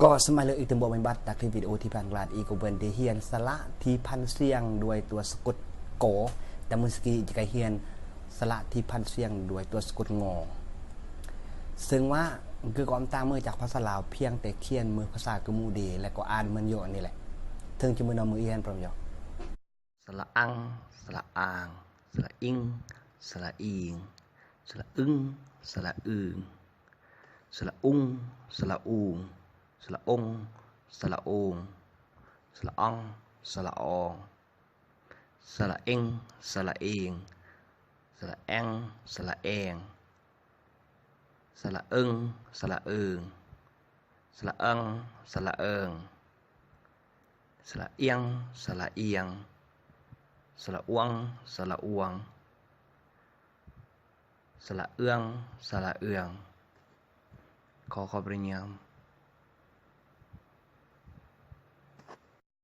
ກໍສະບາຍດີອີກເທື່ອໜຶ່ງ ບໍ່ແມ່ນບັດ ຕາມຄລິບວິດີໂອທີ່ຜ່ານມາ ອີກກໍເບິ່ງໄດ້ຮຽນສະຫຼະທີ່ພັນສຽງດ້ວຍຕົວສະກົດ ກ. ແຕ່ມື້ກີ້ຈະໄດ້ຮຽນສະຫຼະທີ່ພັນສຽງດ້ວຍຕົວສະກົດ ງ. ເຊິ່ງວ່າຄືກອມຕາມເມືອຈາກພາສາລາວ ພຽງແຕ່ຂຽນເໝືອນພາສາກະໝູເດ ແລະກໍອ່ານເໝືອນໂຍອັນນີ້ແຫຼະ. ເຖິງຈະເໝືອນເນາະ ມື້ຮຽນພ້ອມໂຍ. ສະຫຼະອັງ, ສະຫຼະອາງ, ສະຫຼະອິງ, ສະຫຼະອີງ, ສະຫຼະອຶງ, ສະຫຼະອຶງ, ສະຫຼະອຸງ, ສະຫຼະອູງ, ສະຫຼະອົງ, ສະຫຼະໂອງ, ສະຫຼະອອງ, ສະຫຼະອອງ, ສະຫຼະເອັງ, ສະຫຼະເອງ, ສະຫຼະແອງ, ສະຫຼະແອງ, ສະຫຼະເອິງ, ສະຫຼະເອີງ, ສະຫຼະເອິງ, ສະຫຼະເອີງ, ສະຫຼະອຽງ, ສະຫຼະອຽງ, ສະຫຼະອວງ, ສະຫຼະອວງ, ສະຫຼະເອືອງ, ສະຫຼະເອືອງ. ຂໍຂອບພະຄຸນ.